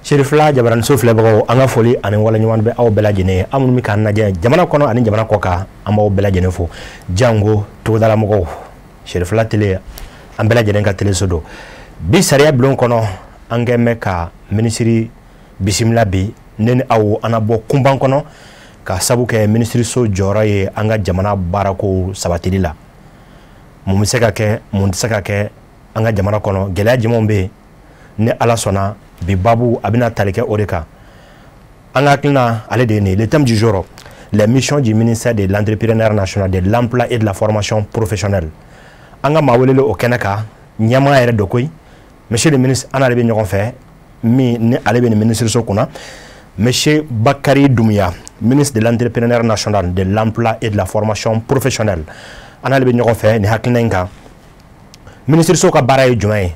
Cherifla jabaraniso filɛbagaw, an ka foli ani waleɲuman bɛ aw bɛɛ lajɛlen ye. Aw minnu bɛ k'an lajɛ jamana kɔnɔ ani jamana kɔ kan, an b'aw bɛɛ lajɛlen fo, jango togodalamɔgɔw. Cherifla télé, an bɛɛ lajɛlen ka teleso don. Bi sariya bulon kɔnɔ, an kɛn bɛ ka minisiri bisimila bi. Ne ni aw, an na bɔ kunban kɔnɔ ka sabu kɛ minisiriso jɔyɔrɔ ye an ka jamana baarako sabatili la. Mun bɛ se ka kɛ, mun tɛ se ka kɛ an ka jamana kɔnɔ, gɛlɛya jumɛnw bɛ yen? Ni Ala sɔnna, bi babu a bɛna tali kɛ o de kan. An ka hakilina ale de ye nin ye. Le thème du jour: les missions du ministère de l'Entrepreneuriat national, de l'Emploi et de la Formation professionnelle. An ka maa welelen o kɛnɛ kan, ɲɛmaa yɛrɛ don koyi, monsieur le ministre, an n'ale bɛ ɲɔgɔn fɛ, min ni ale bɛ nin minisiriso kunna, monsieur Bakary Doumbouya, ministre de l'Entrepreneuriat national, de l'Emploi et de la Formation professionnelle. An n'ale bɛ ɲɔgɔn fɛ nin hakilina in kan. Minisiriso ka baara ye jumɛn ye?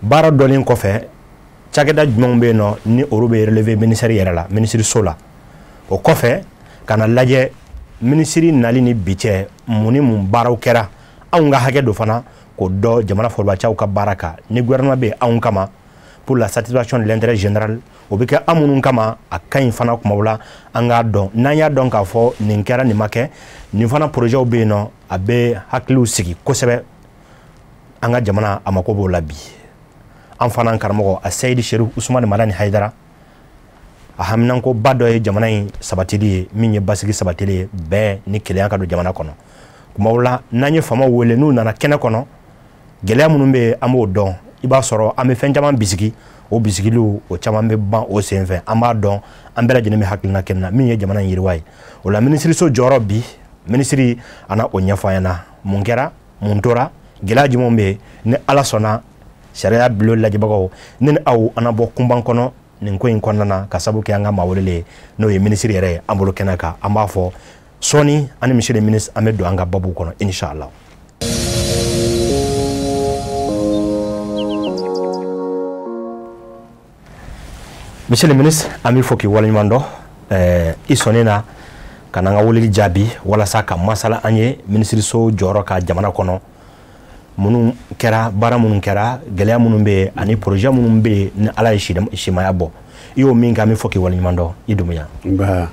Baara dɔnnen kɔfɛ, cakɛda jumɛnw bɛ yen nɔ ni olu bɛ relever ministère yɛrɛ la, minisiriso la? O kɔfɛ, ka na lajɛ minisiri nali ni bi cɛ, mun ni mun baaraw kɛra? Anw ka hakɛ dɔ fana k'o dɔn jamana forobacɛw ka baara kan. Ni gouvernement bɛ yen anw kama, pour la satisfaction de l'intérêt général, o bɛ kɛ an minnu kama, a ka ɲi fana kumaw la an k'a dɔn. N'an y'a dɔn k'a fɔ nin kɛra, nin ma kɛ, nin fana projet bɛ yen nɔ, a bɛ hakiliw sigi kosɛbɛ. An ka jamana a mako b'o la bi. An fana karamɔgɔ a Seyidi Cherif Ousmane Madani Haidara, a haminankoba dɔ ye jamana in sabatili ye, min ye basigi sabatili ye, bɛn ni kelenya ka don jamana kɔnɔ. Kumaw la, n'an ye faamaw wele, n'u nana kɛnɛ kɔnɔ, gɛlɛya minnu bɛ yen, an b'o dɔn. I b'a sɔrɔ an bɛ fɛn caman bisigi, o bisigiliw o caman bɛ ban o senfɛ. An b'a dɔn, an bɛɛ lajɛlen bɛ hakilina kelen na, min ye jamana in yiriwa ye. O la, minisiriso jɔyɔrɔ bi, minisiri a na o ɲɛfɔ an ɲɛna: mun kɛra, mun tora, gɛlɛya jumɛnw bɛ yen? Ni Ala sɔnna, sariya bulon lajɛbagaw, ne ni aw, an na bɔ kunban kɔnɔ nin ko in kɔnɔna na, ka sabu kɛ an ka maa welelen ye, n'o ye minisiri yɛrɛ ye an bolo kɛnɛ kan. An b'a fɔ sɔɔni, an ni monsieur le ministre, an bɛ don an ka babu kɔnɔ, inshallah. Monsieur le ministre, an b'i fɔ k'i waleɲuman dɔn i sɔnnen na ka n'an ka weleli jaabi walasa ka masala an ye minisiriso jɔyɔrɔ ka jamana kɔnɔ, minnu kɛra, baara minnu kɛra, gɛlɛya minnu bɛ yen ani projet minnu bɛ yen. Ni Ala ye simaya bɔ, i y'o min kɛ, an bɛ fɔ k'i waleɲuman dɔn i Doumbouya. Nba,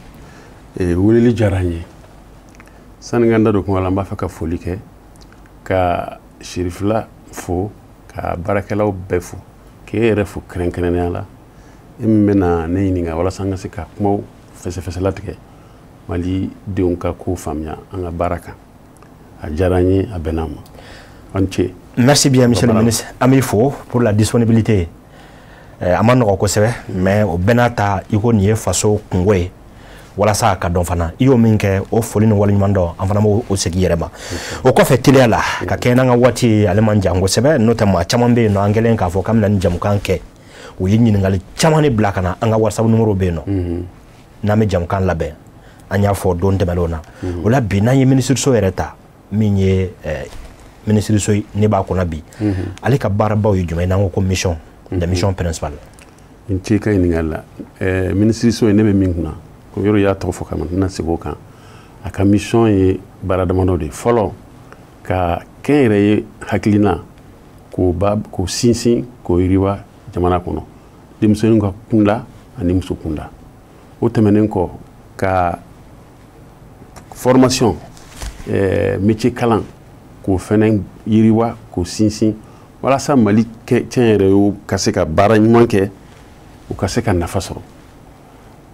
weleli diyara n ye. Sani n ka n da don kuma la, n b'a fɛ ka foli kɛ, ka Cherifla fo, ka baarakɛlaw bɛɛ fo, k'e yɛrɛ fo kɛrɛnkɛrɛnnenya la, e min bɛna ne ɲininka walasa an ka se ka kumaw fɛsɛfɛsɛ latigɛ, Mali denw ka ko faamuya an ka baara kan. A diyara n ye, a bɛnna ma. An ce. Merci bien, monsieur le ministre. An b'i fo pour la disponibilité. A ma nɔgɔ kosɛbɛ, mais o bɛɛ n'a ta, i ko nin ye faso kungo ye, walasa a ka dɔn fana. I y'o min kɛ, o foli ni waleɲuman dɔn, an fana b'o segin i yɛrɛ ma. O kɔfɛ, teliya la ka kɛ n'an ka waati ye, ale man jan kosɛbɛ, n'o tɛ maa caman bɛ yen nɔ, an kɛlen k'a fɔ k'an bɛna nin jamukan kɛ, u ye ɲininkali caman de bila ka na. An ka WhatsApp numéro bɛ yen nɔ, n'an bɛ jamukan labɛn, an y'a fɔ don tɛmɛnlenw na. O la bi, n'an ye minisiriso yɛrɛ ta, min ye minisiriso ne b'a kɔnɔ bi, ale ka baarabaw ye jumɛn ye, n'an ko ko mission, les missions principales? N ce i ka ɲininkali la. Minisiriso ye ne bɛ min kunna, ko yɔrɔ y'a tɔgɔ fɔ ka n tɛna segin o kan. A ka mission ye baara damadɔ de ye. Fɔlɔ, ka kɛnyɛrɛye hakilina k'o ba k'o sinsin, k'o yiriwa jamana kɔnɔ, denmisɛnninw ka kunda ani muso kunda. O tɛmɛnen kɔ, ka formation, métier kalan, k'o fɛnɛ yiriwa, k'o sinsin, walasa Mali kɛnyɛrɛyew ka se ka baara ɲuman kɛ, u ka se ka nafa sɔrɔ.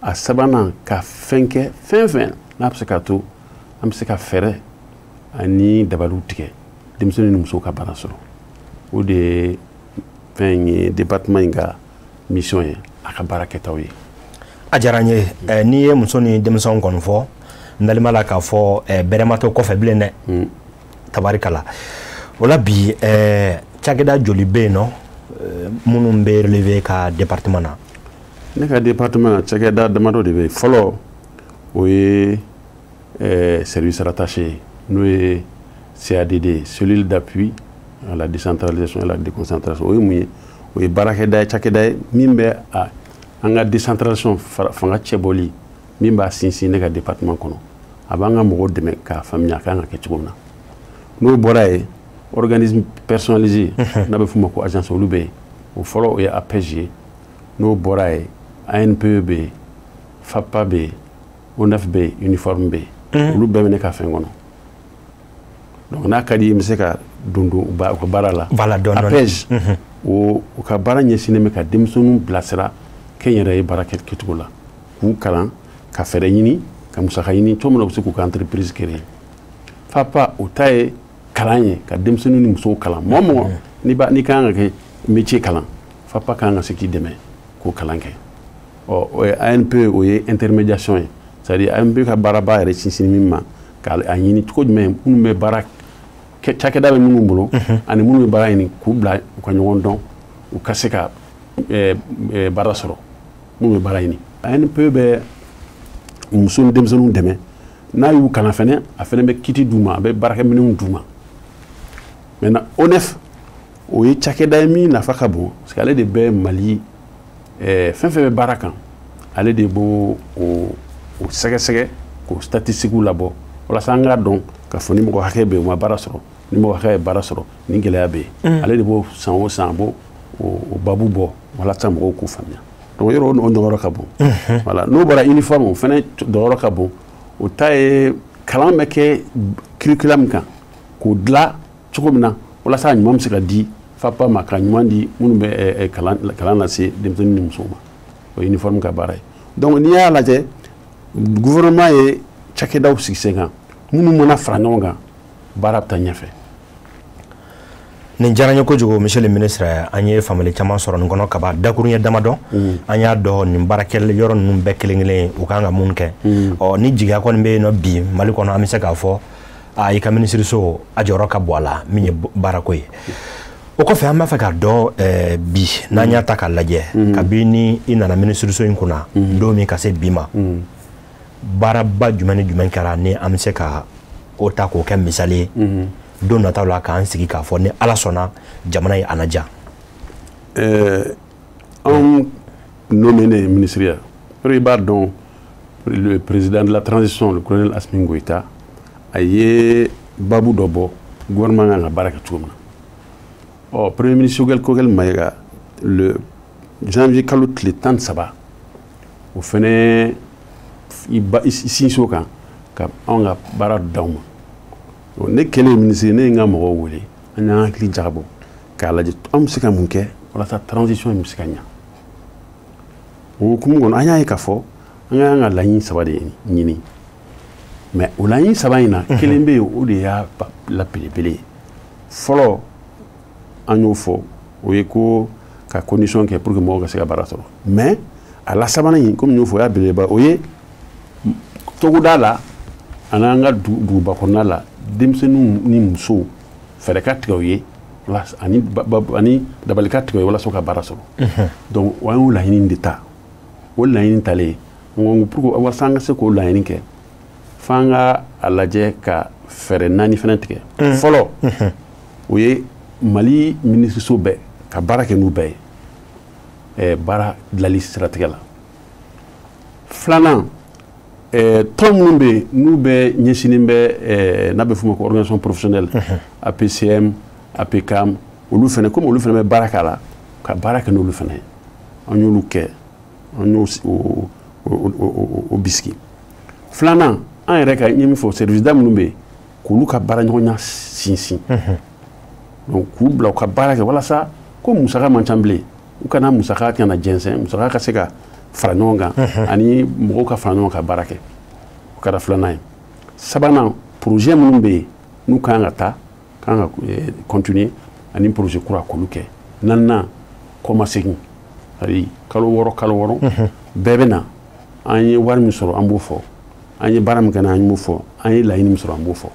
A sabanan, ka fɛn kɛ, fɛn fɛn n'a bɛ se ka to an bɛ se ka fɛɛrɛ ani dabaliw tigɛ denmisɛnnin ni musow ka baara sɔrɔ. O de ye fɛn ye, département in ka mission ye, a ka baara kɛtaw ye. A diyara n ye. N'i ye muso ni denmisɛnw kɔni fɔ, n dalen b'a la k'a fɔ bɛrɛ ma to kɔfɛ bilen dɛ, tabarikala. O la bi, cakɛda joli bɛ yen nɔ minnu bɛ relever ka département na? Ne ka département na, cakɛda damadɔ de bɛ yen. Fɔlɔ, o ye service rattaché ye, n'o ye CADD ye, cellule d'appui à la décentralisation et à la déconcentration. O ye mun ye? O ye baarakɛda ye, cakɛda ye min bɛ an ka décentralisation, fanga cɛbɔli, min b'a sinsin ne ka département kɔnɔ. A b'an ka mɔgɔw dɛmɛ k'a faamuya a kan ka kɛ cogo min na. N'o bɔra yen, organisme personnalisé, n'a bɛ f'o ma ko agence, olu bɛ yen. O fɔlɔ, o ye APEJ ye. N'o bɔra yen, ANPE bɛ yen, FAPA bɛ yen, ONEF bɛ yen, uniforme bɛ yen. Olu bɛɛ bɛ ne ka fɛn kɔnɔ. Donc n'a ka di i bɛ se ka don u ka baara la. Voilà, dɔɔni dɔɔni. APEJ, o ka baara ɲɛsinnen bɛ ka denmisɛnninw bilasira kɛnyɛrɛye baara kɛcogo la, k'u kalan, ka fɛɛrɛ ɲini, ka musaka ɲini cogo min na u bɛ se k'u ka entreprise créer. FAPA, o ta ye kalan ye, ka denmisɛnninw ni musow kalan. Mɔgɔ mɔgɔ n'i ka kan ka kɛ métier kalan, FAPA ka kan ka se k'i dɛmɛ k'o kalan kɛ. Ɔ, o ye ANPE, o ye intermédiation ye, c'est à dire ANPE ka baaraba yɛrɛ sinsin min ma, k'a ɲini cogo jumɛn minnu bɛ baara cakɛda bɛ minnu bolo ani minnu bɛ baara ɲini, k'u bila u ka ɲɔgɔn dɔn, u ka se ka baara sɔrɔ minnu bɛ baara ɲini. ANPE bɛ muso ni denmisɛnninw dɛmɛ, n'a y'u kalan fɛnɛ, a fɛnɛ bɛ kiti d'u ma, a bɛ baarakɛminɛnw d'u ma. Maintenant, ONEF, o ye cakɛda ye min nafa ka bon, parce que ale de bɛ Mali fɛn fɛn bɛ baara kan, ale de b'o o sɛgɛsɛgɛ k'o statistiques labɔ walasa an k'a dɔn k'a fɔ ni mɔgɔ hakɛ bɛ yen u ma baara sɔrɔ, ni mɔgɔ hakɛ ye baara sɔrɔ, ni gɛlɛya bɛ yen. Ale de b'o san o san a b'o o babu bɔ walasa mɔgɔw k'u faamuya. Donc yɔrɔ o nɔgɔyɔrɔ ka bon. Voilà, n'o bɔra uniforme, o fɛnɛ dɔyɔrɔ ka bon. O ta ye kalan bɛ kɛ curriculum kan k'o dilan cogo min na walasa a ɲuman bɛ se ka di FAPA ma, ka ɲuman di minnu bɛ kalan lase denmisɛnnin ni musow ma. O ye uniforme ka baara ye. Donc n'i y'a lajɛ, gouvernement ye cakɛdaw sigi sen kan minnu mana fara ɲɔgɔn kan, baara bɛ taa ɲɛfɛ. Nin diyara n ye kojugu, monsieur le ministre. An ye faamuyali caman sɔrɔ nin kɔnɔ kaban. Dakuruɲɛ damadɔ, an y'a dɔn nin baarakɛ yɔrɔ ninnu bɛɛ kelen kelen u kan ka mun kɛ. Ɔ, ni jigiya kɔni bɛ yen nɔ bi Mali kɔnɔ, an bɛ se k'a fɔ a i ka minisiriso a jɔyɔrɔ ka bon a la min ye baarako ye. O kɔfɛ, an b'a fɛ k'a dɔn bi, n'an y'a ta k'a lajɛ, kabini i nana minisiriso in kunna don min ka se bi ma, baaraba jumɛn ni jumɛn kɛra ni an bɛ se ka o ta k'o kɛ misali ye don nataw la, k'an sigi k'a fɔ ni Ala sɔnna jamana ye a na diya? Anw nommé ne ministre ya, i b'a dɔn, le président de la transition, le colonel Assimi Goïta, a ye babu dɔ bɔ gouvernement kan ka baara kɛ cogo min na. Ɔ, premier ministre Choguel Kokalla Maïga, le janvier kalo tile 13, o fɛnɛ i sinsin o kan ka anw ka baara d'aw ma. Ne kɛlen ministre, ne ye n ka mɔgɔw wele, an y'an hakili jagabɔ k'a lajɛ an bɛ se ka mun kɛ walasa transition in bɛ se ka ɲa. O hukumu kɔnɔ, an y'a ye k'a fɔ an ka kan ka laɲini saba de ɲini. Mais o laɲini saba in na, kelen bɛ yen, o de y'a la belebele ye. Fɔlɔ, an y'o fɔ, o ye ko ka condition kɛ pour que mɔgɔw ka se ka baara sɔrɔ. Mais a la sabanan in, komi n y'o fɔ, o y'a belebeleba, o ye togoda la ani an ka duguba kɔnɔna la, denmisɛnninw ni musow, fɛɛrɛ ka tigɛ u ye ani dabali ka tigɛ u ye walasa u ka baara sɔrɔ. Donc an y'o laɲini de ta. O laɲini talen, n ko pour que walasa an ka se k'o laɲini kɛ, f'an ka a lajɛ ka fɛɛrɛ naani fɛnɛ tigɛ. Fɔlɔ, o ye Mali minisiriso bɛɛ ka baara kɛ n'u bɛɛ ye baara dilanli siratigɛ la. Filanan, tɔn minnu bɛ yen n'u bɛ ɲɛsinnen bɛ, n'a bɛ f'o ma ko organisation professionnelle, APCM, APCAM, olu fɛnɛ, komi olu fɛnɛ bɛ baara k'a la, ka baara kɛ n'olu fɛnɛ ye. An y'olu kɛ, an y'o o bisigi. Filanan, an yɛrɛ ka n ye min fɔ, service da minnu bɛ yen, k'olu ka baara ɲɔgɔnya sinsin. Donc k'u bila u ka baara kɛ walasa ko musaka man ca bilen, u kana musaka kana jɛnsɛn, musaka ka se ka fara ɲɔgɔn kan ani mɔgɔw ka fara ɲɔgɔn kan baara kɛ. O kɛra filanan ye. Sabanan, projet minnu bɛ yen n'u kan ka taa, kan ka continuer, ani projet kura k'olu kɛ. Naaninan, kɔmasegin, c'est-à-dire kalo wɔɔrɔ kalo wɔɔrɔ bɛɛ bɛ na, an ye wari min sɔrɔ an b'o fɔ, an ye baara min kɛ an b'o fɔ, an ye laɲini min sɔrɔ an b'o fɔ,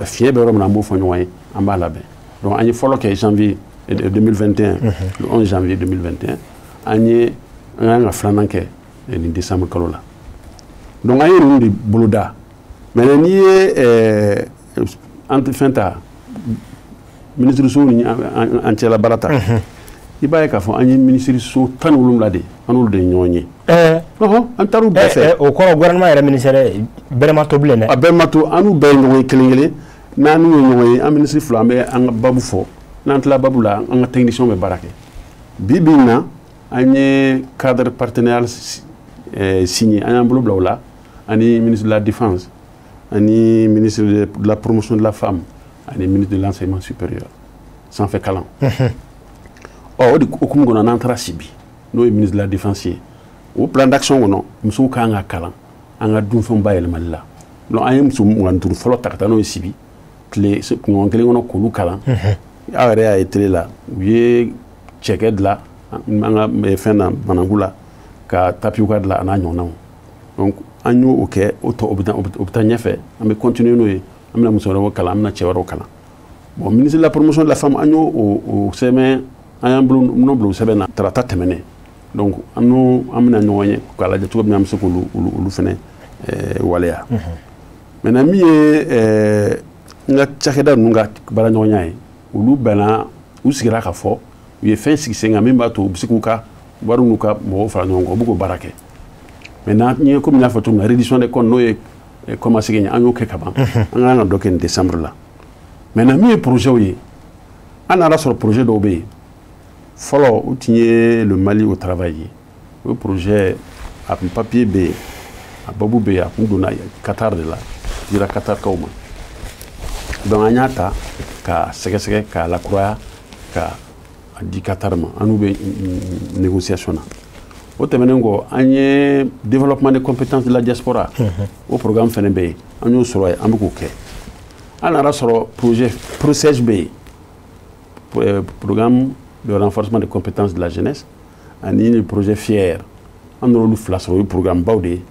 fiɲɛ bɛ yɔrɔ min na an b'o fɔ ɲɔgɔn ye, an b'a labɛn. Donc an ye fɔlɔ kɛ janvier 2021, le 11 janvier 2021, an ye an kan ka filanan kɛ nin décembre kalo la. Donc an ye ninnu de boloda. Maintenant n'i ye an tɛ fɛn ta, minisiriso ni an cɛla baara ta, i b'a ye k'a fɔ an ye minisiriso 17 de, an n'olu de ye ɲɔgɔn ye. An taar'u bɛɛ fɛ. O kɔrɔ gouvernement yɛrɛ ministère bɛrɛ ma to bilen dɛ. A bɛɛ ma to, an n'u bɛɛ ye ɲɔgɔn ye kelen kelen. N'an n'u ye ɲɔgɔn ye, an minisiri fila, an bɛ an ka babu fɔ. N'an tila babu la, an ka technicien bɛ baara kɛ. Bi bi in na, An ye cadre partenarial signé, an y'an bolo bila o la, ani ministre de la Défense, ani ministre de la Promotion de la Femme, ani ministre de l'Enseignement supérieur, sanfɛ kalan. Ɔ, o de hukumu kɔnɔ, n'an taara Sibi, n'o ye ministre de la Défense ye, o plan d'action kɔnɔ, musow kan ka kalan an ka dunfɛnw bayɛlɛmali la. Donc an ye muso 25 fɔlɔ ta ka taa n'o ye Sibi, tile kunɲɔgɔn kelen kɔnɔ, k'olu kalan. Aw yɛrɛ y'a ye télé la, u ye cɛkɛ dilan an ka fɛn na, bananku la, ka tapioca dilan, a n'a ɲɔgɔnnaw. Donc an y'o kɛ, o tɔ o bɛ taa, o bɛ taa ɲɛfɛ, an bɛ continuer n'o ye. An bɛna muso wɛrɛw kalan, an bɛna cɛ wɛrɛw kalan. Bon, ministre de la Promotion de la Femme, an y'o o sɛbɛn, an y'an bolo nɔ bila o sɛbɛn na tarata tɛmɛnen. Donc an n'o, an bɛna ɲɔgɔn ye k'a lajɛ cogo min na an bɛ se k'olu olu fɛnɛ waleya. Maintenant, min ye n ka cakɛda ninnu ka baaraɲɔgɔnya ye, olu bɛnna, u sigira ka fɔ, u ye fɛn sigi sen kan min b'a to u bɛ se k'u ka wari n'u ka mɔgɔw fara ɲɔgɔn kan, u bɛ k'o baara kɛ. Maintenant, n ye komi n y'a fɔ cogo min na, reddition des comptes, n'o ye kɔmasegin ye, an y'o kɛ ka ban. An kan ka dɔ kɛ nin décembre la. Maintenant, min ye projet ye, an nana sɔrɔ projet dɔw bɛ yen fɔlɔ, o tun ye le Mali au travail ye. O projet, a kun papier bɛ yen, a babu bɛ yen, a kun donna Qatar de la, dira Qatarkaw ma. Donc an y'a ta k'a sɛgɛsɛgɛ, k'a lakuraya, ka a di Qatar ma. An n'u bɛ négociation na. O tɛmɛnen kɔ, an ye développement des compétences de la diaspora, o programme fɛnɛ bɛ yen, an y'o sɔrɔ yen, an bɛ k'o kɛ. An nana sɔrɔ projet PROCEJ bɛ yen, programme de renforcement des compétences de la jeunesse, ani le projet FIER. An nana olu fila sɔrɔ, o ye programme baw de ye,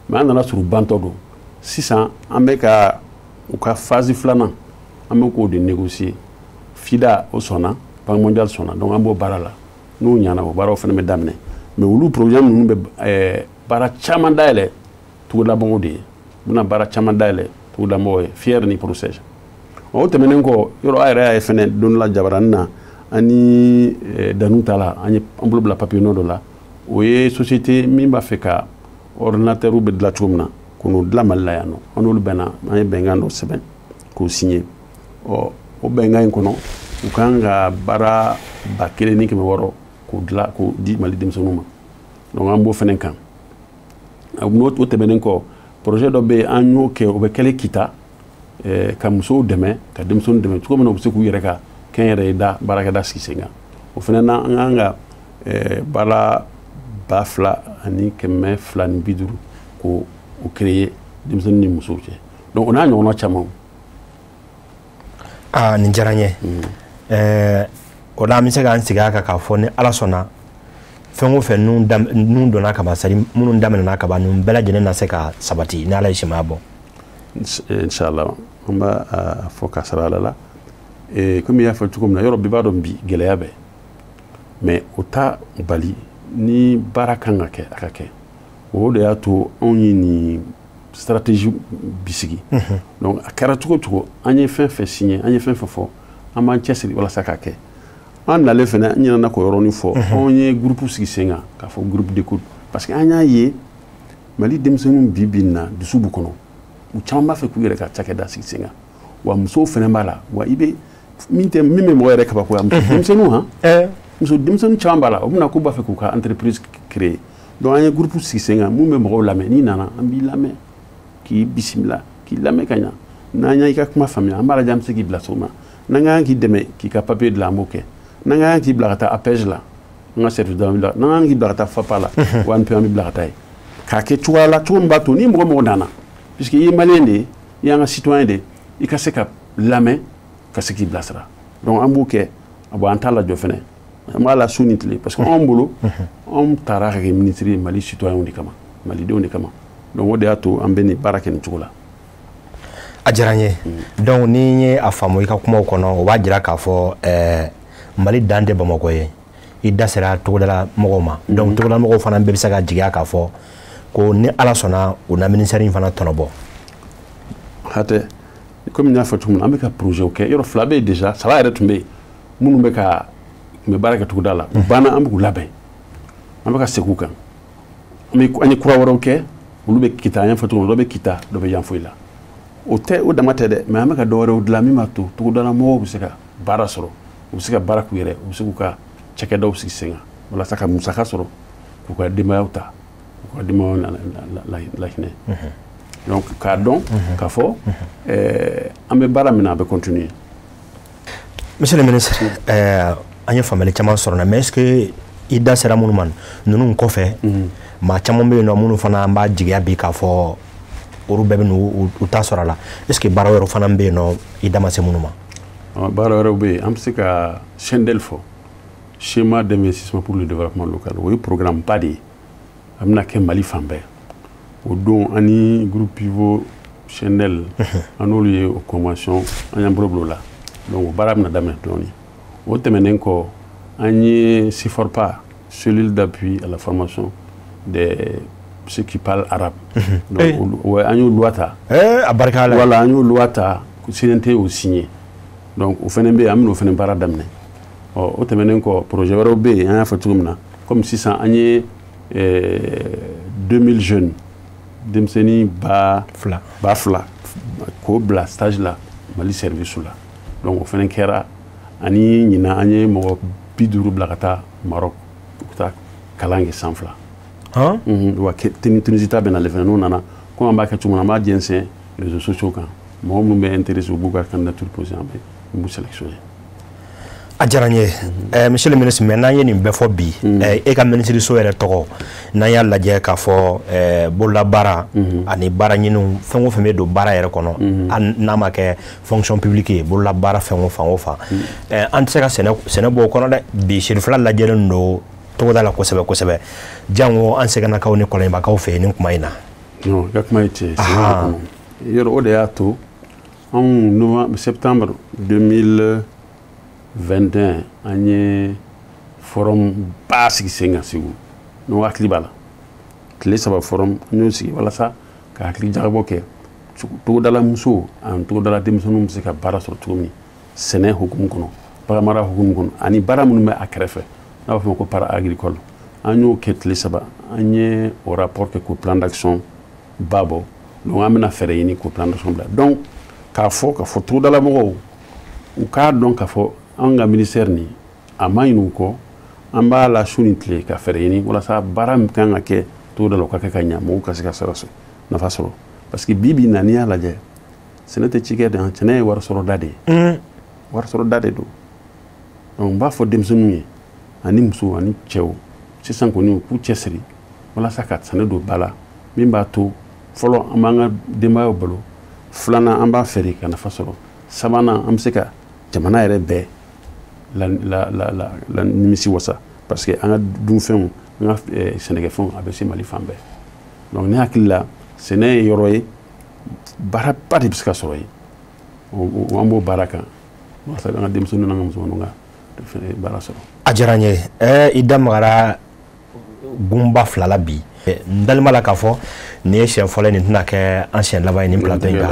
mais an nana sɔrɔ u bantɔ don. Sisan an bɛ ka u ka phase filanan, an bɛ k'o de négocier. FIDA, o sɔnna, Banque mondiale sɔnna, donc an b'o baara la. N'o ɲɛna, o baaraw fana bɛ daminɛ. Mais olu programme ninnu bɛ baara caman dayɛlɛ togodamɔgɔw de ye, u bɛna baara caman dayɛlɛ togodamɔgɔw ye, FIER ni PROCEJ. O tɛmɛnen kɔ, yɔrɔ a yɛrɛ y'a ye fɛnɛ, don dɔ la jabaranin na, ani danu ta la, an ye an bolo bila papier nɔ dɔ la. O ye société min b'a fɛ ka ordinateur bɛ dilan cogo min na, k'o n'o dilan Mali la yan nɔ. An n'olu bɛnna, an ye bɛnkan dɔ sɛbɛn k'o signer. Ɔ, o bɛnkan in kɔnɔ, u kan ka baara 1600 k'o dilan k'o di Mali denmisɛnninw ma. Donc an b'o fɛnɛ kan. N'o o tɛmɛnen kɔ, projet dɔ bɛ yen, an y'o kɛ, o bɛ kɛlen Kita, ka musow dɛmɛ, ka denmisɛnninw dɛmɛ cogo min na u bɛ se k'u yɛrɛ ka kɛnyɛrɛye da baarakɛda sigi sen kan. O fɛnɛ na, an kan ka baara 2250 k'o o créer denmisɛnnin ni musow cɛ. Donc o n'a ɲɔgɔnna caman. Aa, nin diyara n ye. O la, an bɛ se k'an sigi a kan k'a fɔ ni Ala sɔnna, fɛn o fɛn nun donna ka ban, c'est à dire minnu daminɛna ka ban, ninnu bɛɛ lajɛlen na se ka sabati ni Ala ye simaya bɔ. Inshallah, an b'a fɔ ka sara Ala la. Komi i y'a fɔ cogo min na, yɔrɔ bɛɛ b'a dɔn bi gɛlɛya bɛ, mais o t'a bali ni baara kan ka kɛ, a ka kɛ. O de y'a to anw ye nin stratégie bisigi. Donc a kɛra cogo o cogo, an ye fɛn fɛn signé, an ye fɛn fɛn fɔ, an b'an cɛsiri walasa k'a kɛ. An nalen fɛnɛ, n ɲinɛna k'o yɔrɔnin fɔ, anw ye groupe sigi sen kan k'a fɔ groupe d'écoute, parce que an y'a ye Mali denmisɛnninw bi bi in na, dusu b'u kɔnɔ, u caman b'a fɛ k'u yɛrɛ ka cakɛda sigi sen kan, wa musow fɛnɛ b'a la. Wa i bɛ min tɛ min bɛ mɔgɔ yɛrɛ kabakoya, muso denmisɛnninw han, muso denmisɛnnin caman b'a la, u bɛna k'u b'a fɛ k'u ka entreprise créer. Donc an ye groupe sigi sen kan mun bɛ mɔgɔw lamɛn. N'i nana, an b'i lamɛn, k'i bisimila, k'i lamɛn ka ɲa. N'an y'i ka kuma faamuya, an b'a lajɛ an bɛ se k'i bila cogo min na. N'an ka kan k'i dɛmɛ k'i ka papier dilan, an b'o kɛ. N'an ka kan k'i bila ka taa APEJ la, an ka service d'an la, n'an ka kan k'i bila ka taa FAPA la, wa an bɛ bila ka taa yen, k'a kɛ cogoya la cogo min b'a to ni mɔgɔ mɔgɔ nana, puisque i ye malien de ye, i y'an ka citoyen de ye, i ka se ka lamɛn, ka se k'i bilasira. Donc an b'o kɛ. Bon, an t'a lajɔ fɛnɛ, an b'a la su ni tile, parce que anw bolo, anw taara ka kɛ ministre ye Mali citoyen de kama, malidenw de kama. Donc o de y'a to an bɛ nin baara kɛ nin cogo la. A diyara n ye. Donc ni n ye a faamu i ka kumaw kɔnɔ, o b'a jira k'a fɔ Mali dan tɛ Bamakɔ ye. I da sera togodala mɔgɔw ma. Donc togodala mɔgɔw fana bɛɛ bɛ se ka jigiya k'a fɔ ko ni Ala sɔnna, u na ministère in fana tɔnɔ bɔ. Hatɛ, komi n y'a fɔ cogo min na, an bɛ ka projet kɛ. Yɔrɔ fila bɛ yen déjà, saba yɛrɛ tun bɛ yen, minnu bɛ ka tun bɛ baara kɛ togoda la, u banna, an bɛ k'u labɛn, an bɛ ka segin u kan. An ye kura wɛrɛw kɛ, olu bɛ Kita, an y'a fɔ cogo min, dɔ bɛ Kita, dɔ bɛ Yanfoyi la. O tɛ o dama tɛ dɛ, mais an bɛ ka dɔ wɛrɛw dilan min b'a to togodala mɔgɔw bɛ se ka baara sɔrɔ, u bɛ se ka baara k'u yɛrɛ, u bɛ se k'u ka cakɛdaw sigi sen kan. Walasa ka musaka sɔrɔ k'u ka denbayaw ta, k'u ka denbayaw lahinɛ. Donc k'a dɔn k'a fɔ an bɛ baara min na, a bɛ continuer. Monsieur le ministre, an ye faamuyali caman sɔrɔ na, mais est ce que i da sera minnu ma ninnu kɔfɛ, maa caman bɛ yen nɔ minnu fana an b'a jigiya bi k'a fɔ olu bɛɛ bɛ n'u u ta sɔrɔ a la? Est ce que baara wɛrɛw fana bɛ yen nɔ i da ma se minnu ma? Baara wɛrɛw bɛ yen. An bɛ se ka SCHENDEL fɔ, Schéma d'investissement pour le développement local. O ye programme ba de ye, a bɛna kɛ Mali fan bɛɛ. O don, an ni groupe Pivot SCHENDEL, an n'olu ye o convention, an y'an bolo bila o la. Donc o baara bɛna daminɛ dɔɔni. O tɛmɛnen kɔ, an ye CIFORPA, cellule d'appui à la formation des ceux qui parlent arabe. Donc ouais, an y'o loi ta. A barika la. Voilà, an y'o loi ta, CNT y'o signé. Donc o fɛnɛ bɛ yen, an bɛn'o fɛnɛ baara daminɛ. Ɔ, o tɛmɛnen kɔ, projet wɛrɛw bɛ yen. An y'a fɔ cogo min na, comme sisan an ye 2000 jeunes, denmisɛnnin ba fila, 2000, k'o bila stage la Mali service la. Donc o fɛnɛ kɛra. Ani ɲinan, an ye mɔgɔ 50 bila ka taa Maroc, u ka taa kalan kɛ san 2. Wa Tunisie ta bɛ nalen fɛnɛ. N'o nana, komi an b'a kɛ cogo min na, an b'a jɛnsɛn réseaux sociaux kan. Mɔgɔ minnu bɛ intéressé, u b'u ka candidature poser, an bɛ n b'u sélectionner. A diyara n ye, monsieur le ministre. Mais n'an ye nin bɛɛ fɔ bi, e ka minisiriso yɛrɛ tɔgɔ, n'an y'a lajɛ k'a fɔ bololabaara ani baara ɲiniw, fɛn o fɛn bɛ don baara yɛrɛ kɔnɔ, hali n'a ma kɛ fonction publique ye, bololabaara fɛn o fan o fan, an tɛ se ka sɛnɛ bɔ o kɔnɔ dɛ. Bi sirifila lajɛlen don togoda la kosɛbɛ kosɛbɛ, jango an sɛgɛnnakaw ni kɔlɔnjɛbakaw fɛ yen nin kuma in na. Non, i ka kuma ye tiɲɛ ye. Sɛnɛ b'o kɔnɔ yɔrɔ, o de y'a to anw, novembre, septembre 2021, an ye forum ba sigi sen kan Segu. N'o hakili b'a la, tile 3 forum, an y'o sigi walasa ka hakili jagabɔ kɛ togodala musow ani togodala denmisɛnninw bɛ se ka baara sɔrɔ cogo min, sɛnɛ hukumu kɔnɔ, baganmara hukumu kɔnɔ, ani baara minnu bɛ a kɛrɛfɛ n'a b'a fɔ ma ko para agricole. An y'o kɛ tile 3, an ye o rapport kɛ k'o plan d'action ba bɔ. Donc an bɛna fɛɛrɛ ɲini k'o plan d'action bila. Donc k'a fɔ togodala mɔgɔw u k'a dɔn k'a fɔ an ka ministère nin, a ma ɲinɛ u kɔ. An b'a la su ni tile ka fɛɛrɛ ɲini walasa baara min kan ka kɛ togoda la, o ka kɛ ka ɲa, mɔgɔw ka se ka sara nafa sɔrɔ. Parce que bi bi in na, n'i y'a lajɛ, sɛnɛ tɛ cikɛ de, sɛnɛ ye wari sɔrɔda de ye, wari sɔrɔda de don. Donc n b'a fɔ denmisɛnninw ye ani musow ani cɛw, sisan kɔni u k'u cɛsiri walasa ka sɛnɛ don ba la, min b'a to, fɔlɔ, an b'an ka denbayaw balo, filanan, an b'a feere ka nafa sɔrɔ, sabanan, an bɛ se ka jamana yɛrɛ bɛɛ la la la la la nimisi wasa, parce que an ka dunfɛnw, an ka sɛnɛkɛfɛnw, a bɛ se Mali fan bɛɛ. Donc ne hakili la, sɛnɛ ye yɔrɔ ye, baaraba de bɛ se ka sɔrɔ yen. An b'o baara kan walasa an ka denmisɛnninw n'an ka musomaninw ka baara sɔrɔ. A diyara n ye. I da magara gunba fila la bi. N dalen b'a la k'a fɔ nin ye siɲɛ fɔlɔ ye, nin tɛna kɛ an siɲɛ laban ye nin plateau in kan.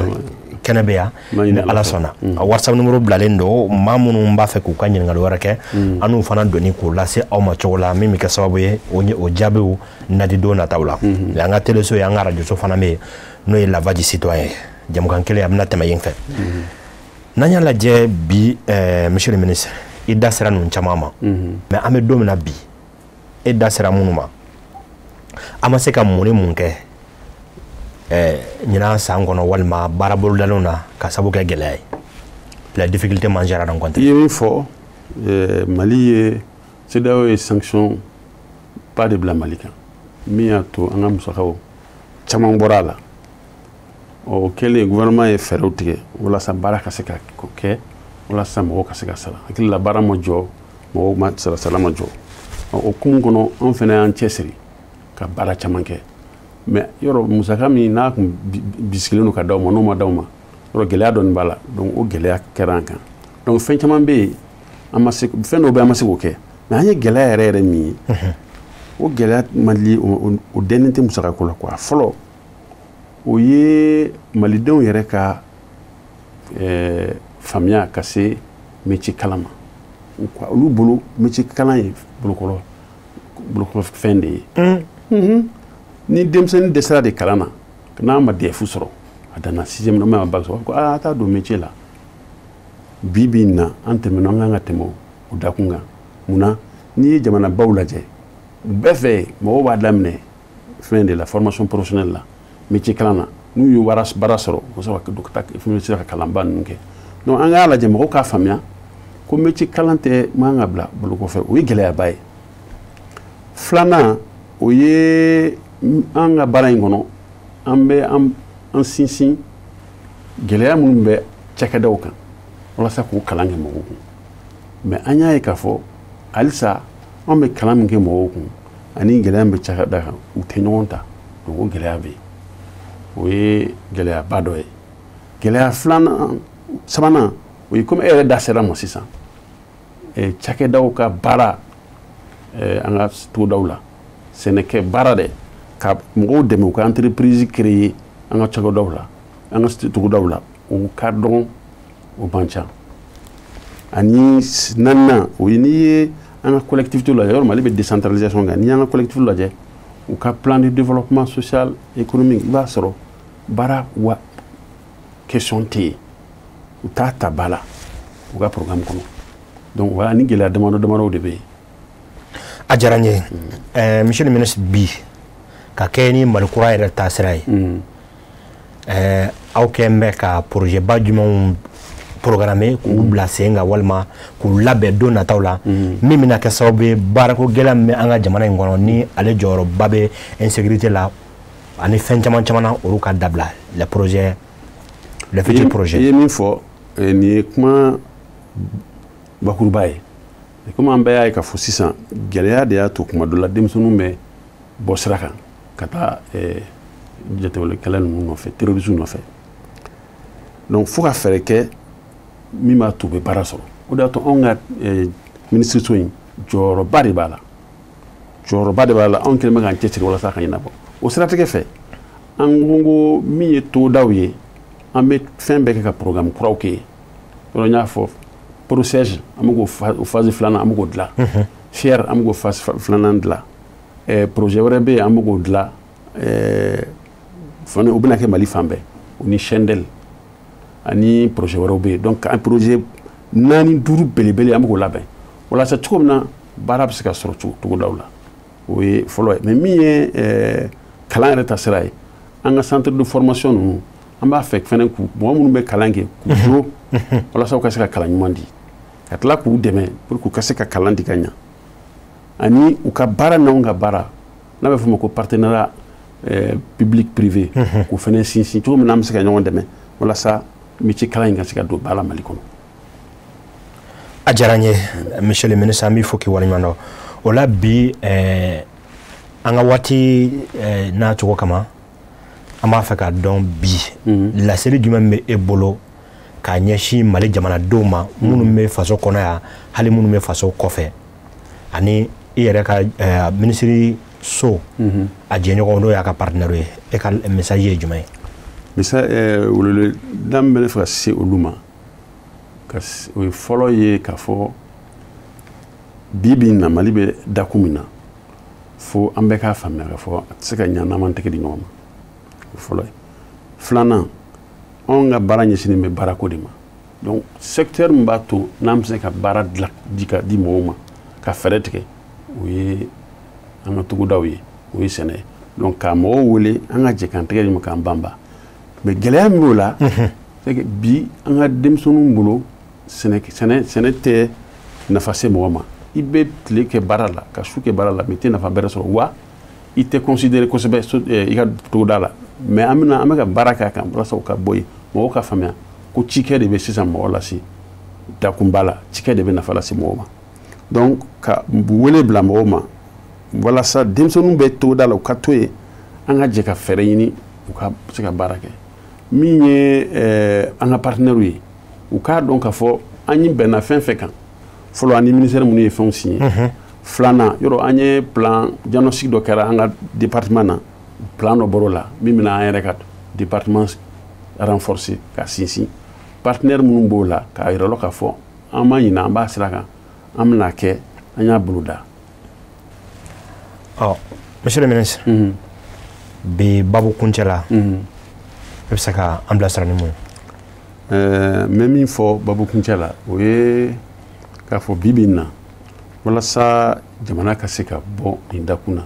Kɛnɛ bɛ yan ni Ala sɔnna. A WhatsApp numéro bilalen don, maa minnu b'a fɛ k'u ka ɲininkali wɛrɛ kɛ, an n'u fana donni k'o lase aw ma cogo la min bɛ kɛ sababu ye o jaabiw nadi don nataw la. An ka teleso ye, an ka arajoso fana bɛ yen, n'o ye La Voix du Citoyen ye. Jamukan kelen a bɛna tɛmɛ yen fɛ. N'an y'a lajɛ bi, monsieur le ministre, i da sera ninnu caman ma, mais an bɛ don min na bi, e da sera minnu ma, an ma se ka mun ni mun kɛ ɲinan san kɔnɔ walima baara bolodalenw na ka sababu kɛ gɛlɛya ye, la difficulté majeure rencontrée? I ye min fɔ, Mali ye, CEDEAO ye sanction ba de bila Mali kan, min y'a to an ka musakaw caman bɔra a la. Ɔ, o kɛlen, gouvernement ye fɛɛrɛw tigɛ walasa baara ka se ka kɛ, walasa mɔgɔw ka se ka sara. Hakili la, baara ma jɔ, mɔgɔw ma sara, sara ma jɔ. O hukumu kɔnɔ, anw fana y'an cɛsiri ka baara caman kɛ. Mais yɔrɔ musaka min n'a kun bisigilen don ka d'aw ma, n'o ma d'aw ma, yɔrɔ gɛlɛya dɔɔni b'a la. Donc o gɛlɛya kɛra an kan. Donc fɛn caman bɛ yen, an ma se, fɛn dɔw bɛ yen, an ma se k'o kɛ. Mais an ye gɛlɛya yɛrɛ yɛrɛ min ye, o gɛlɛya man di, o dɛnnen tɛ musakako la quoi. Fɔlɔ, o ye malidenw yɛrɛ ka faamuya ka se métier kalan ma. Olu bolo, métier kalan ye bolokɔrɔ fɛn de ye. Ni denmisɛnnin dɛsɛra de kalan na, n'a ma DEF sɔrɔ, a danna sixième na, ma bac sɔrɔ, ko aa, a t'a don métier la. Bi bi in na, an tɛmɛna, an kan ka tɛmɛ o dakun kan. Munna? N'i ye jamanabaw lajɛ, u bɛɛ fɛ mɔgɔw b'a daminɛ fɛn de la, formation professionnelle la, métier kalan na. N'u ye baara sɔrɔ, u bɛ sɔrɔ ka taa se ka kalanba ninnu kɛ. Donc an k'a lajɛ, mɔgɔw k'a faamuya ko métier kalan tɛ man ka bila bolo kɔfɛ, o ye gɛlɛyaba ye. Filanan, o ye an ka baara in kɔnɔ, an bɛ an sinsin gɛlɛya minnu bɛ cakɛdaw kan walasa k'u kalan kɛ mɔgɔw kun. Mais an y'a ye k'a fɔ halisa an bɛ kalan min kɛ mɔgɔw kun ani gɛlɛya min bɛ cakɛda kan, u tɛ ɲɔgɔn ta. Donc o gɛlɛya bɛ yen, o ye gɛlɛyaba dɔ ye. Gɛlɛya filanan, sabanan, o ye komi e yɛrɛ da sera ma sisan, cakɛdaw ka baara an ka togodaw la, sɛnɛkɛ baara dɛ, ka mɔgɔw dɛmɛ u ka entreprise créer an ka cakɛdaw la, an ka togodaw la, o ka dɔgɔn, o man ca. Ani naaninan, o ye n'i ye an ka collectivité lajɛ, yɔrɔ Mali bɛ décentralisation kan, n'i y'an ka collectivité lajɛ, u ka plan de développement social économique, i b'a sɔrɔ baara wa question tɛ yen, u t'a ta ba la u ka programme kɔnɔ. Donc voilà, ni gɛlɛya damadɔ damadɔw de bɛ yen. A diyara n ye, monsieur le ministre. Bi ka kɛ ni Mali kura yɛrɛ taasira ye, aw kɛn bɛ ka projet ba jumɛnw programmer k'u bila sen kan walima k'u labɛn don nataw la, min bɛna kɛ sababu ye baarako gɛlɛya min bɛ an ka jamana in kɔnɔ, ni ale jɔyɔrɔba bɛ insécurité la ani fɛn caman caman na, olu ka dabila, les projets, les futurs projets? I ye min fɔ nin ye kuma bakuruba ye. Komi an bɛɛ y'a ye k'a fɔ sisan gɛlɛya de y'a to kuma dɔ la denmisɛnninw bɛ bɔ sira kan ka taa jatigɛwalekɛla ninnu nɔfɛ, terroristes nɔfɛ. Donc fo ka fɛɛrɛ kɛ min b'a to u bɛ baara sɔrɔ. O de y'a to anw ka minisiriso in jɔyɔrɔba de b'a la, jɔyɔrɔba de b'a la. Anw kɛlen bɛ k'an cɛsiri walasa ka ɲɛnabɔ o siratigɛ fɛ. An ko min ye togodaw ye, an bɛ fɛn bɛɛ kɛ ka programme kuraw kɛ yen. Yɔrɔ n y'a fɔ, PROCEJ, an bɛ k'o phase filanan, an bɛ k'o dilan. FIER, an bɛ k'o phase filanan dilan. Projet wɛrɛ bɛ yen, an bɛ k'o dilan fana, o bɛna kɛ Mali fan bɛɛ, o ni CHENDEL ani projet wɛrɛw bɛ yen. Donc an projet 4, 5 belebele, an bɛ k'o labɛn walasa cogo min na baara bɛ se ka sɔrɔ togodaw la. O ye fɔlɔ ye. Mais min ye kalan yɛrɛ ta sira ye, an ka centre de formation ninnu, an b'a fɛ fɛnɛ k'u mɔgɔ minnu bɛ kalan kɛ k'u duro walasa u ka se ka kalan ɲuman di, ka tila k'u dɛmɛ pour que u ka se ka kalan di ka ɲa, ani u ka baara n'anw ka baara n'a bɛ f'o ma ko partenariat public privé, k'o fɛnɛ sinsin cogo min na an bɛ se ka ɲɔgɔn dɛmɛ walasa métier kalan in ka se ka don ba la Mali kɔnɔ. A diyara n ye, monsieur le ministre, an b'i fo k'i waleɲuman dɔn. O la bi, an ka waati n'a cogo kama, an b'a fɛ k'a dɔn bi laseli jumɛn bɛ e bolo k'a ɲɛsin Mali jamanadenw ma, minnu bɛ faso kɔnɔ yan, hali minnu bɛ faso kɔfɛ, ani i yɛrɛ ka minisiri so a jɛɲɔgɔnw, n'o y'a ka partenaire ye? E ka message ye jumɛn ye? Message weleweleda min bɛ ne fɛ ka se olu ma, o ye fɔlɔ ye k'a fɔ bi bi in na, Mali bɛ dakun min na, fo an bɛɛ k'a faamuya k'a fɔ a tɛ se ka ɲa n'an m'an tɛgɛ di ɲɔgɔn ma. O fɔlɔ ye. Filanan, anw ka baara ɲɛsinnen bɛ baarako de ma. Donc secteur min b'a to n'an bɛ se ka baara dilan di ka di mɔgɔw ma, ka fɛɛrɛ tigɛ, o ye an ka togodaw ye, o ye sɛnɛ ye. Donc ka mɔgɔw wele an ka jɛ k'an tɛgɛ di ma k'an banba. Mais gɛlɛya min b'o la, c'est que bi an ka denmisɛnninw bolo, sɛnɛ sɛnɛ sɛnɛ tɛ nafa se mɔgɔ ma. I bɛ tile kɛ baara la, ka su kɛ baara la, mais i tɛ nafa bɛrɛ sɔrɔ, wa i tɛ considéré kosɛbɛ i ka togoda la. Mais an bɛna, an bɛ ka baara kɛ a kan walasa o ka bɔ yen, mɔgɔw ka faamuya ko cikɛ de bɛ sisan mɔgɔ lase dakunba la, cikɛ de bɛ nafa lase mɔgɔw ma. Donc ka wele bila mɔgɔw ma walasa denmisɛnninw bɛ togoda la, u ka to yen, an ka jɛ ka fɛɛrɛ ɲini u ka se ka baara kɛ. Min ye an ka partenaires ye, u k'a dɔn k'a fɔ an ye bɛnna fɛn fɛn kan fɔlɔ, ani ministère minnu ye fɛnw signé. Filanan, yɔrɔ an ye plan diagnostic dɔ kɛra an ka département na, plan dɔ bɔr'o la min bɛna an yɛrɛ ka département renforcer ka sinsin. Partenaire minnu b'o la, k'a yira la k'a fɔ an ma ɲinɛ, an b'a sira kan, an bɛna kɛ, an y'a bolo da. Ɔ, monsieur le ministre, bi babu kuncɛ la, e bɛ se ka an bilasira ni mun ye? N bɛ min fɔ babu kuncɛ la, o ye k'a fɔ bi bi in na Walasa jamana ka se ka bɔ nin dakun na,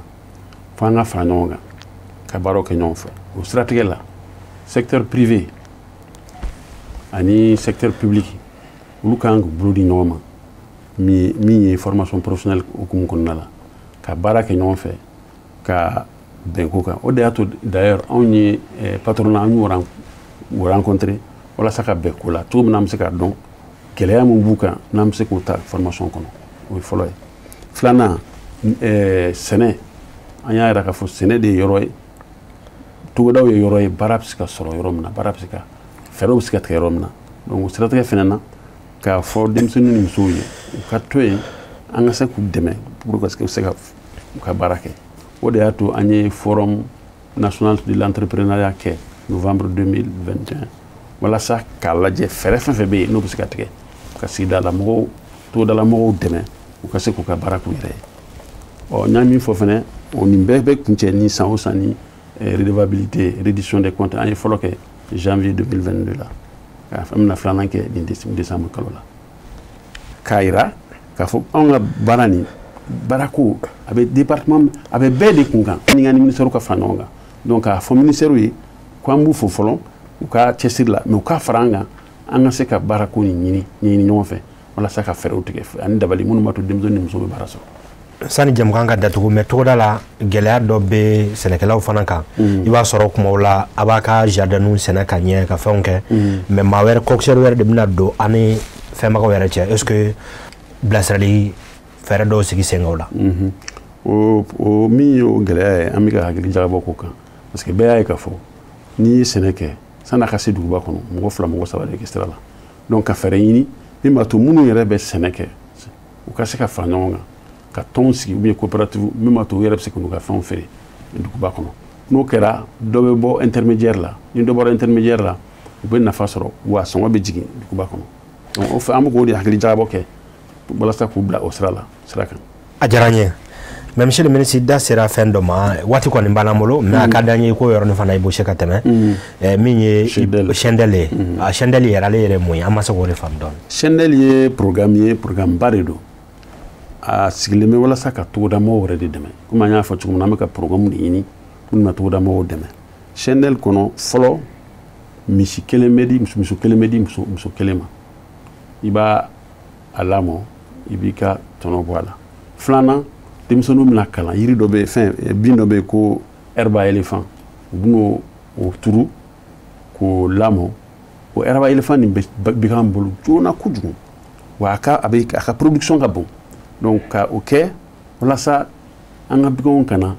fo an ka fara ɲɔgɔn kan ka baaraw kɛ ɲɔgɔn fɛ. O siratigɛ la, secteur privé ani secteur public, olu kan k'u bolo di ɲɔgɔn ma, min ye formation professionnelle hukumu kɔnɔna la, ka baara kɛ ɲɔgɔn fɛ ka bɛn ko kan. O de y'a to d'ailleurs anw ye patronat, an y'u rencontrer walasa ka bɛn ko la cogo min na an bɛ se k'a dɔn gɛlɛya min b'u kan, n'an bɛ se k'o ta formation kɔnɔ. O ye fɔlɔ ye. Filanan, sɛnɛ. An y'a yira k'a fɔ sɛnɛ de ye yɔrɔ ye, togodaw ye yɔrɔ ye, baara bɛ se ka sɔrɔ yɔrɔ min na, baara bɛ se ka fɛɛrɛw bɛ se ka tigɛ yɔrɔ min na. Donc o siratigɛ fɛnɛ na, k'a fɔ denmisɛnnin ni musow ye u ka to yen, an ka se k'u dɛmɛ pour que u se ka u ka baara kɛ. O de y'a to an ye forum national de l'entrepreneuriat kɛ novembre 2021, walasa k'a lajɛ fɛɛrɛ fɛn fɛn bɛ yen n'o bɛ se ka tigɛ ka sigidala mɔgɔw, togodala mɔgɔw dɛmɛ u ka se k'u ka baara k'u yɛrɛ ye. Ɔ, n y'a min fɔ fɛnɛ, o nin bɛɛ bɛ kuncɛ ni san o san ni redevabilité, reddition des comptes. An ye fɔlɔ kɛ janvier 2022 la, an bɛna filanan kɛ nin décembre kalo la, k'a yira k'a fɔ anw ka baara nin baarako a bɛ département, a bɛ bɛɛ de kun kan, ni ka ni ministère ka fara ɲɔgɔn kan. Donc k'a fɔ ministère ye ko an b'u fo fɔlɔ u ka cɛsiri la, mais u ka fara an kan, an ka se ka baarako nin ɲɛɲini ɲɔgɔn fɛ walasa ka fɛɛrɛw tigɛ ani dabali minnu b'a to denmisɛnnin ni musow bɛ baara sɔrɔ. Sani jamukan ka datugu, mais togoda la gɛlɛya dɔ bɛ sɛnɛkɛlaw fana kan. I b'a sɔrɔ kumaw la a b'a ka jardinw sɛnɛ ka ɲɛ ka fɛnw kɛ, mais maa wɛrɛ, coxeur wɛrɛ de bɛna don an ni fɛnbagaw yɛrɛ cɛ. Est ce que bilasirali fɛɛrɛ dɔw sigi sen kan o la? O min ye o gɛlɛya ye, an bɛ ka hakili jagabɔ k'o kan, parce que bɛɛ y'a ye k'a fɔ n'i ye sɛnɛ kɛ, san'a ka se duguba kɔnɔ, mɔgɔ 2 mɔgɔ 3 de kɛ sira la. Donc ka fɛɛrɛ ɲini min b'a to minnu yɛrɛ bɛ sɛnɛ kɛ, u ka se ka fara ɲɔgɔn kan ka tɔnw sigi ou bien coopérative min b'a to u yɛrɛ bɛ se k'u ka fɛnw feere duguba kɔnɔ. N'o kɛra, dɔ bɛ bɔ intermédiaire la. Ni dɔ bɔra intermédiaire la, u bɛ nafa sɔrɔ, wa sɔngɔ bɛ jigin duguba kɔnɔ. Donc o fɛ, an bɛ k'o de hakili jagabɔ kɛ walasa k'u bila o sira la, sira kan. A diyara n ye. Mais monsieur le ministre, da sera fɛn dɔ ma, waati kɔni b'an bolo, mais a ka d'an ye ko yɔrɔnin fana i bɔ ka tɛmɛ min ye Chendel ye. A Chendel yɛrɛ, ale yɛrɛ mun ye? An ma se k'o de faamu dɔɔnin. Chendel ye programme ye, programme ba de don. A sigilen bɛ walasa ka togodamɔgɔw yɛrɛ de dɛmɛ. Komi an y'a fɔ cogo min na, an bɛ ka programme de ɲini minnu bɛ togodamɔgɔw dɛmɛ. Chendel kɔnɔ, fɔlɔ, misi kelen bɛ di muso kelen bɛ di muso kelen ma. I b'a a lamɔ, i b'i ka tɔnɔ bɔ a la. Filanan, denmisɛnninw bɛna kalan yiri dɔ bɛ fɛn bin dɔ bɛ yen ko herbe à éléphant, u bɛn'o o turu k'o lamɔ. O herbe à éléphant nin bɛ bagan bolo joona kojugu, wa a ka a bɛ a ka production ka bon. Donc ka o kɛ walasa an ka baganw kana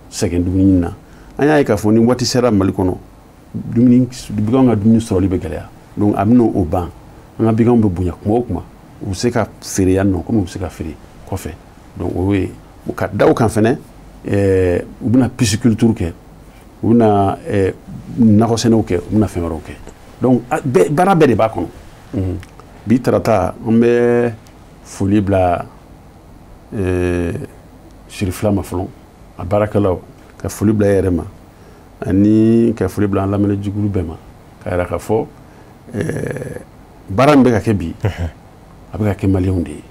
sɛgɛn dumuni ɲini na. An y'a ye k'a fɔ ni waati sera Mali kɔnɔ, dumuni, baganw ka dumuni sɔrɔli bɛ gɛlɛya. Donc a bɛna o ban. An ka baganw bɛ bonya kuma o kuma, u bɛ se ka feere yan nɔ komi u bɛ se ka feere kɔfɛ. Donc o ye ka da o kan fɛnɛ. U bɛna pisciculture kɛ, u bɛna nakɔ sɛnɛw kɛ, u bɛna fɛn wɛrɛw kɛ. Donc baara bɛɛ de b'a kɔnɔ. Bi tarata, an bɛ foli bila Sirifila ma fɔlɔ, a baarakɛlaw, ka foli bila e yɛrɛ ma, ani ka foli bila an lamɛnjɛkulu bɛɛ ma, ka yira k'a fɔ baara min bɛ ka kɛ bi, a bɛ ka kɛ maliyɛnw de ye.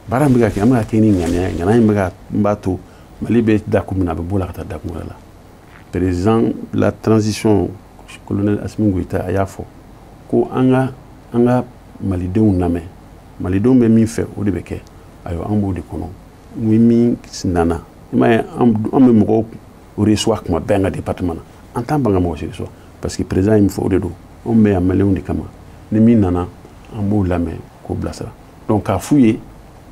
Baara min bɛ ka kɛ, an bɛ ka kɛ ni ŋaniya ye. Ŋaniya in bɛ ka n b'a to Mali bɛ dakun min na, a bɛ bɔ la ka taa dakun wɛrɛ la. Président de la transition, colonel Assimi Goïta, a y'a fɔ ko an ka malidenw lamɛn. Malidenw bɛ min fɛ, o de bɛ kɛ. Ayiwa, an b'o de kɔnɔ. Ni min nana, i m'a ye, an bɛ mɔgɔw reçoit kuma bɛɛ an ka département na. An t'an ban ka mɔgɔ si reçoit, parce que président ye min fɔ, o de don. Anw bɛ yan maliyɛnw de kama. Ni min nana, an b'o lamɛn k'o bilasira. Donc k'a f'u ye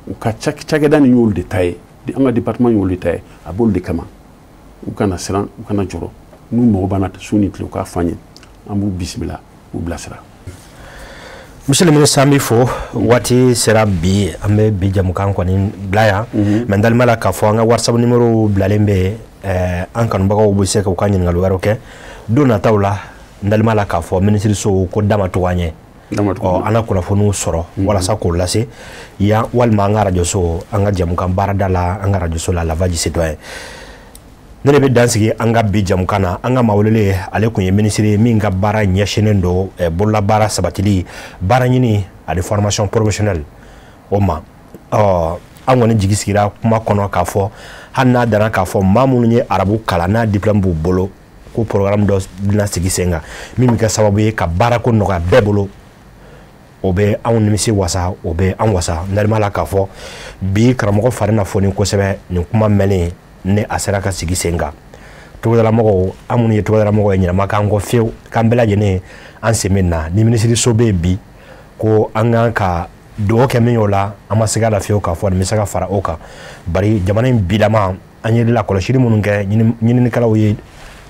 u ka cakɛda nin y'olu de ta ye, an ka département y'olu de ta ye, a b'olu de kama. U kana siran, u kana jɔrɔ. N'u mago b'an na su ni tile, u k'a fɔ an ye, an b'u bisimila k'u bilasira. Monsieur le ministre, an b'i fo. Waati sera bi, an bɛ bi jamukan kɔni bila yan, mais n dalen b'a la k'a fɔ an ka WhatsApp numéro bilalen bɛ yen, an kanubagaw bɛ se k'u ka ɲininkali wɛrɛw kɛ don nataw la. N dalen b'a la k'a fɔ minisiriso ko da ma tugu an ɲɛ, ɔ an ka kunnafoniw sɔrɔ walasa k'o lase yan walima an ka arajoso, an ka jamukan baarada la, an ka arajoso la, La Voix du Citoyen. Ne de bɛ dan sigi an ka bi jamukan na. An ka maa welelen, ale tun ye minisiri min ka baara ɲɛsinnen don bololabaara sabatili, baara ɲini ani formation professionnelle o ma. Ɔ an kɔni jigi sigira kuma kɔnɔ k'a fɔ hali n'a danna k'a fɔ maa minnu ye arabu kalan n'a diplôme b'u bolo, ko programme dɔ bɛna sigi sen kan min bɛ kɛ sababu ye ka baarako nɔgɔya bɛɛ bolo, o bɛ anw nimisi wasa, o bɛ an wasa. N dalen b'a la k'a fɔ bi karamɔgɔ fari na foni kosɛbɛ nin kuma mɛnlen ni a sera ka sigi sen kan. Togodalamɔgɔw, an minnu ye togodalamɔgɔw ye, ɲɛnama k'an kɔ fiyewu, k'an bɛɛ lajɛlen an sen bɛ na. Ni minisiriso bɛ yen bi ko an kan ka dugawu kɛ min y'o la, an ma siga la fiyewu k'a fɔ nin bɛ se ka fara o kan. Bari jamana in bilama, an ye lakɔlɔsili minnu kɛ, ɲininikɛlaw ye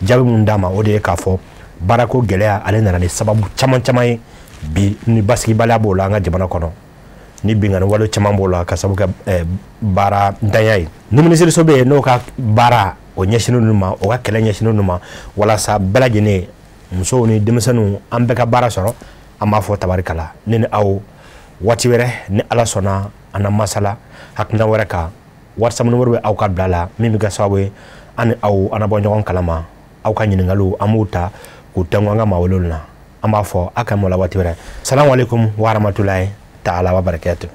jaabi minnu d'a ma, o de ye k'a fɔ baarako gɛlɛya ale nana ni sababu caman caman ye bi, ni basigibaliya b'o la an ka jamana kɔnɔ, ni binkanni wale caman b'o la ka sababu kɛ baara ntanya ye. Ni minisiriso bɛ yen n'o ka baara o ɲɛsinnen ninnu ma, o ka kɛlɛ ɲɛsinnen ninnu ma, walasa bɛɛ lajɛlen, musow ni denmisɛnninw, an bɛɛ ka baara sɔrɔ, an b'a fɔ tabarikala. Ne ni aw, waati wɛrɛ ni Ala sɔnna, an na masala hakilina wɛrɛ kan. WhatsApp numéro bɛ aw ka bila la min bɛ kɛ sababu ye an ni aw an na bɔ ɲɔgɔn kalama. Aw ka ɲininkaliw an b'u ta k'u tɛnku an ka maa welew na. An b'a fɔ a ka mɔ la waati wɛrɛ. Salamu aleykum wa rahmatulahi taala wa barakatuh.